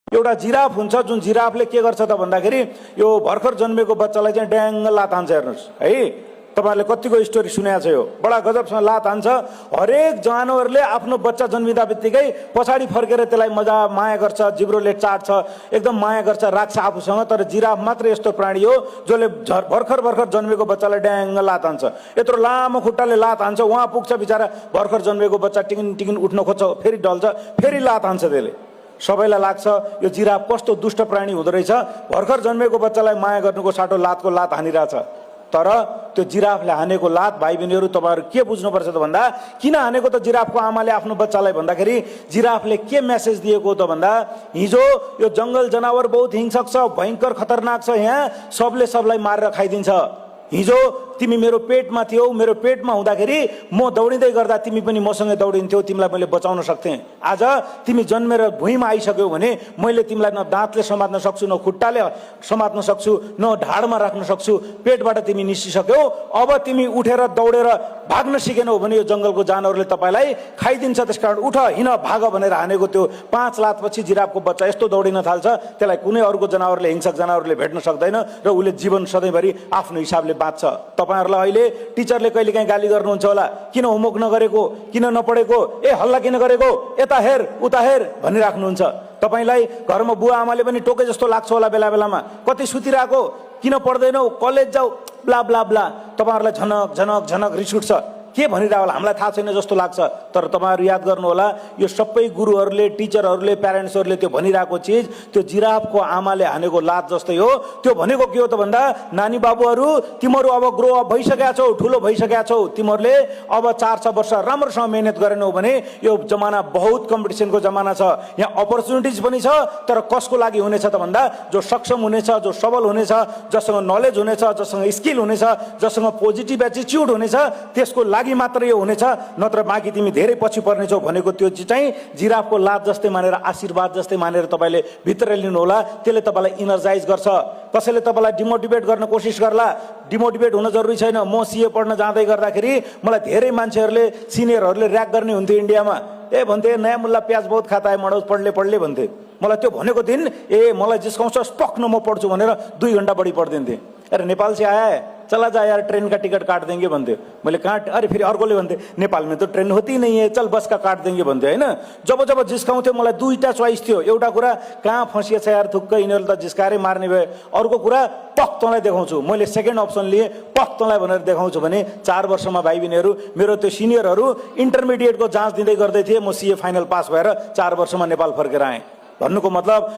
एउटा जिराफ हुन्छ जुन जिराफले के गर्छ त भन्दाखेरि यो भर्खर जन्मेको बच्चालाई चाहिँ ड्याङ्ग लात हान्छ। हेर्नुहोस् है, तपाईहरुले कतिको स्टोरी सुनेको छ, यो बडा गजबसँग लात हान्छ। हरेक जनावरले आफ्नो बच्चा जन्मिँदा बित्तिकै पछाडि फर्केर त्यसलाई मजा माया गर्छ, जिब्रोले चाट्छ, एकदम माया गर्छ, राख्छ आफूसँग। तर जिराफ मात्र यस्तो प्राणी हो जसले भर्खर भर्खर जन्मेको बच्चालाई ड्याङ्ग लात हान्छ। यत्रो लामो खुट्टाले लात हान्छ, उहाँ पुग्छ बिचारा भर्खर जन्मेको बच्चा टिकिन टिकिन उठ्न खोज्छ, फेरि ढल्छ, फेरि लात हान्छ त्यसले। सबैलाई लाग्छ यो जिराफ कस्तो दुष्ट प्राणी हुँदो रहेछ, भर्खर जन्मेको बच्चालाई माया गर्नुको साटो लातको लात हानिरहेछ। तर त्यो जिराफले हानेको लात भाइ बहिनीहरू तपाईहरु के बुझ्नुपर्छ त भन्दा, किन हानेको त जिराफको आमाले आफ्नो बच्चालाई भन्दाखेरि जिराफले के मेसेज दिएको त भन्दा, हिजो यो जंगल जनावर बहुत हिंसक छ, भयंकर खतरनाक छ, यहाँ सबले सबलाई मारेर खाइदिन्छ। हिजो तिमी मेरो पेटमा थियौ, मेरो पेटमा हुँदाखेरि म दौडिँदै गर्दा तिमी पनि मसँगै दौडिन्थ्यौ, तिमीलाई मैले बचाउन सक्थेँ। आज तिमी जन्मेर भुइँमा आइसक्यौ भने मैले तिमीलाई न दाँतले समात्न सक्छु, न खुट्टाले समात्न सक्छु, न ढाडमा राख्न सक्छु, पेटबाट तिमी निस्किसक्यौ। अब तिमी उठेर दौडेर भाग्न सिकेनौ भने यो जंगलको जानवरले तपाईलाई खाइदिन्छ। त्यसकारण उठ, हिँड, भाग भनेर हानेको त्यो 5 लातपछि जिराफको बच्चा यस्तो दौडिन थाल्छ, त्यसलाई कुनै अर्को जनावरले, हिंसक जनावरले भेट्न सक्दैन र उसले जीवन सधैँभरि आफ्नो हिसाबले बाँच्छ। तपाईहरुलाई अहिले टिचरले कहिलेकाहीँ गाली गर्नुहुन्छ होला, किन होमवर्क नगरेको, किन नपढेको, ए हल्ला किन गरेको, यता हेर उता हेर भनिराख्नुहुन्छ। तपाईलाई घरमा बुवा आमाले पनि टोके जस्तो लाग्छ होला बेला बेलामा, कति सुतिरहेको, किन पढ्दैनौ, कलेज जाऊ, ब्ला ब्ला ब्ला। तपाईहरुलाई झनक झनक झनक रिस उठ्छ, के भनिरह होला हामीलाई थाहा छैन जस्तो लाग्छ। तर तपाईहरु याद गर्नु होला, यो सबै गुरुहरुले, टिचरहरुले, प्यारेन्ट्सहरुले त्यो भनिरहेको चिज त्यो जिराफको आमाले हानेको लात जस्तै हो। त्यो भनेको के हो त भन्दा, नानी बाबुहरु तिमीहरु अब ग्रो अप भइसकेका छौ, ठुलो भइसकेका छौ, तिमीहरुले अब 4-6 वर्ष राम्रोसँग मेहनत गरेनौ भने यो जमाना बहुत कम्पिटिसनको जमाना छ। यहाँ अपर्च्युनिटिज पनि छ, तर कसको लागि हुनेछ त भन्दा, जो सक्षम हुनेछ, जो सबल हुनेछ, जसँग नलेज हुनेछ, जसँग स्किल हुनेछ, जसँग पोजिटिभ एटिट्युड हुनेछ, त्यसको लागि मात्र यो हुनेछ। नत्र बाँकी तिमी धेरै पछि पर्नेछौ भनेको त्यो चाहिँ जिराफको लात जस्तै मानेर, आशीर्वाद जस्तै मानेर तपाईले भित्र लिनु होला। त्यसले तपाईलाई इनर्जाइज गर्छ। कसैले तपाईलाई डिमोटिभेट गर्न कोसिस गर्ला, डिमोटिभेट हुन जरुरी छैन। म सीए पढ्न जाँदै गर्दाखेरि मलाई धेरै मान्छेहरूले, सिनियरहरूले र्याक गर्ने हुन्थ्यो इन्डियामा। ए भन्थे नयाँ मुल्ला प्याज बहुत खाता है मडौज, पढ्ले पढ्ले भन्थे। मलाई त्यो भनेको दिन मलाई जिस्काउँछ, टक्न म पढ्छु भनेर 2 घण्टा बढी पढ्दिन्थेँ। अरे नेपाल से आया है, चला जा यार, ट्रेन का टिकट काट देंगे भन्थे। मैले कहाँ, अरे फेरि अर्कोले भन्थे नेपाल में तो ट्रेन होती ही नहीं है, चल बस का काट देंगे भन्थे हैन। जब जब जिस्काउँथ्यो मलाई 2टा चोइस थियो। एउटा कुरा कहाँ फसिएछ यार थुक्कै, यिनीहरूले त जिस्कारै मार्ने भए। अर्को कुरा पक तँलाई देखाउँछु, मैले सेकेन्ड अप्सन लिए, पक तँलाई भनेर देखाउँछु भने 4 वर्षमा भाइ बहिनीहरू, मेरो त्यो सिनियरहरू इन्टरमिडिएटको जाँच दिँदै गर्दै थिए, म सीए फाइनल पास भएर 4 वर्षमा नेपाल फर्केर आएँ। भन्नुको मतलब